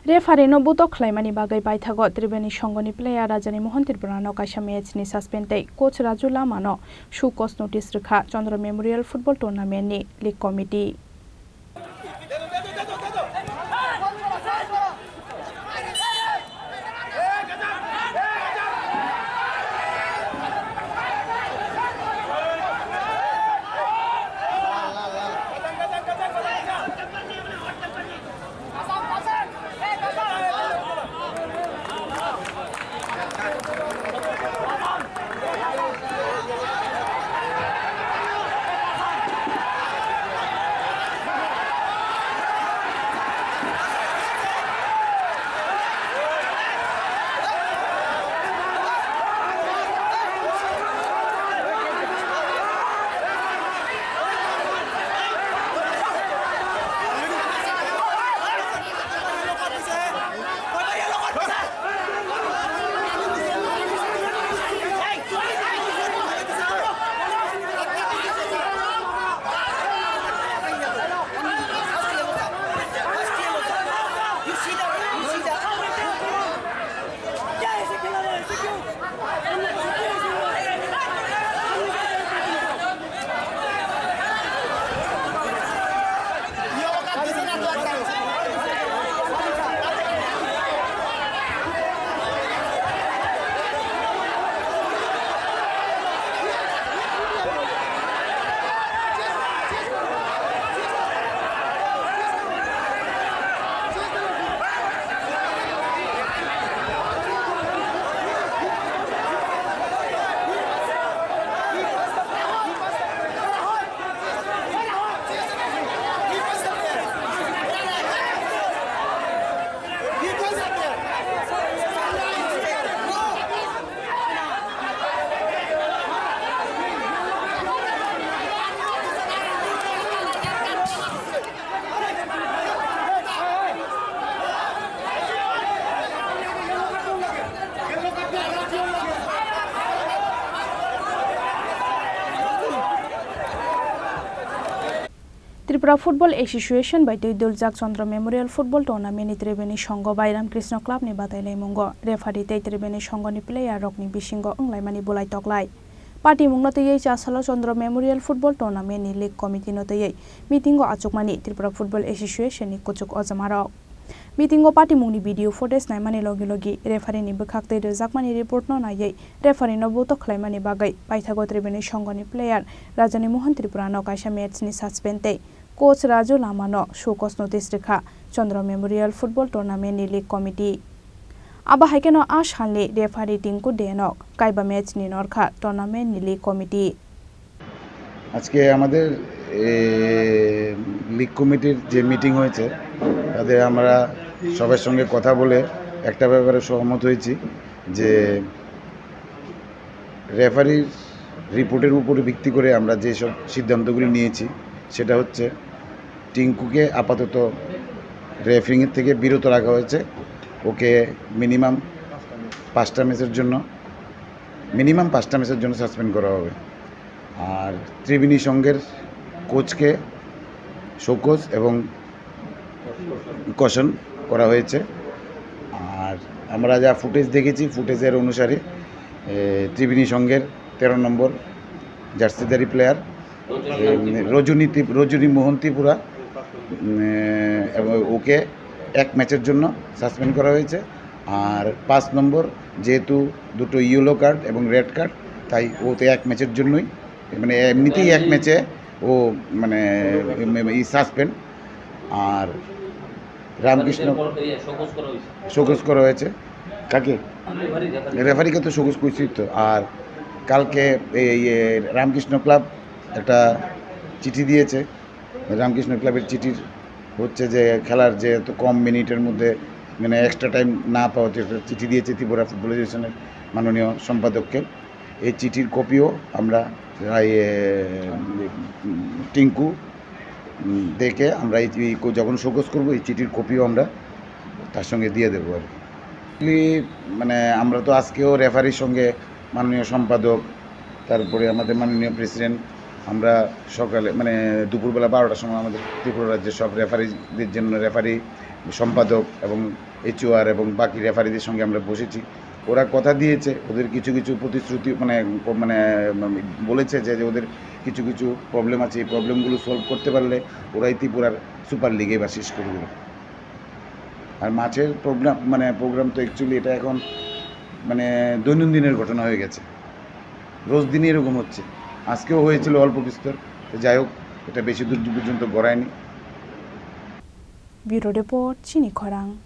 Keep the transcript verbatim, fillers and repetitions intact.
Referee no butok khlaimani bagwi paithago Tribeni Songoni player Rajani Mohan Tripura no kaisa match ni suspend tei coach Raju Lama no show cause notice rwkha Chandra Memorial Football Tournament ni league committee. Tripura Football Association bai twi duljak Chandra Memorial Football Tournament ni Tribeni Songho bai Ramkrishna Club ni batailaimungo referee tei Tribeni Songho ni player rokni bisingo wnglaimani bulai toklai. Patimungno twiwi chasalo Chandra Memorial Football Tournament ni League Committee no twiwi meeting o achukmani Tripura Football Association ni kuchuk ojamarok. Meeting o patimungni video footage naimani logi logi referee ni bwkhak tei rwjakmani report no naiwi referee no butok khlaimani bagwi paithago Tribeni Songho ni player Rajani Mohan Tripura no kaisa match ni suspend tei coach Raju Lama no show cause notice rwkha Chandra Memorial Football Tournament ni League Committee. Abo hai kheno a salni referee Tinku Deno kaiba match ni norkha tournament ni League Committee. আজকে আমাদের, এ, লিগ কমিটির যে মিটিং হয়েছে, তাতে আমরা সবার সঙ্গে কথা বলে একটা ব্যাপারে সহমত হয়েছি যে রেফারির রিপোর্টের উপরে ভিত্তি করে আমরা যেসব সিদ্ধান্তগুলি নিয়েছি, সেটা হচ্ছে টিঙ্কুকে আপাতত রেফারিংয়ের থেকে বিরত রাখা হয়েছে। ওকে মিনিমাম পাঁচটা ম্যাচের জন্য, মিনিমাম পাঁচটা ম্যাচের জন্য সাসপেন্ড করা হবে। আর ত্রিবেণী সংঘের কোচকে শোকজ এবং কশন করা হয়েছে। আর আমরা যা ফুটেজ দেখেছি, ফুটেজের অনুসারে, এ, ত্রিবেণী সংঘের তেরো নম্বর জার্সিধারী প্লেয়ার, এ, রজনী ত্রিপ-, রজনী মোহন ত্রিপুরা, উম, এ, এবং ওকে এক ম্যাচের জন্য সাসপেন্ড করা হয়েছে। আর পাঁচ নম্বর, যেহেতু দুটো ইয়েলো কার্ড এবং রেড কার্ড, তাই ও তো এক ম্যাচের জন্যই, মানে, এমনিতেই এক ম্যাচে ও, মানে, এম-, এম-, ই সাসপেন্ড। আর রামকৃষ্ণ শোকজ করা হয়েছে। কাকে? রেফারিকে তো শোকজ করছি তো। আর কালকে এই, ইয়ে, রামকৃষ্ণ ক্লাব একটা চিঠি দিয়েছে। রামকৃষ্ণ ক্লাবের চিঠির হচ্ছে যে খেলার যে এত কম মিনিটের মধ্যে, মানে, এক্সট্রা টাইম না পাওয়াতে একটা চিঠি দিয়েছে ত্রিপুরা ফুটবল অ্যাসোসিয়েশনের মাননীয় সম্পাদককে। এই চিঠির কপিও আমরা, ইয়ে, টিঙ্কু, উম, দেখে আমরা এই, এই কো-, যখন শোকজ করবো, এই চিঠির কপিও আমরা তার সঙ্গে দিয়ে দেবো আর কি। মানে, আমরা তো আজকেও রেফারির সঙ্গে মাননীয় সম্পাদক, তারপরে আমাদের মাননীয় প্রেসিডেন্ট, আমরা সকালে, মানে, দুপুরবেলা বারোটার সময় আমাদের ত্রিপুরা রাজ্যের সব রেফারিদের জন্য রেফারি, সম্পাদক এবং এইচওআর এবং বাকি রেফারিদের সঙ্গে আমরা বসেছি। ওরা কথা দিয়েছে, ওদের কিছু কিছু প্রতিশ্রুতি, মানে, মানে, বলেছে যে, যে ওদের কিছু কিছু প্রবলেম আছে, এই প্রবলেমগুলো সলভ করতে পারলে ওরাই ত্রিপুরার সুপার লিগে এবার শেষ করে দেবে। আর মাঠের প্রোগ্রাম, মানে, প্রোগ্রাম তো অ্যাকচুয়ালি এটা এখন, মানে, দৈনন্দিনের ঘটনা হয়ে গেছে, রোজ দিনই এরকম হচ্ছে। আজকেও হয়েছিল অল্প বিস্তর, তো যাই হোক, এটা বেশি দূর পর্যন্ত গড়ায়নি। Bureau Report, Chini Khorang.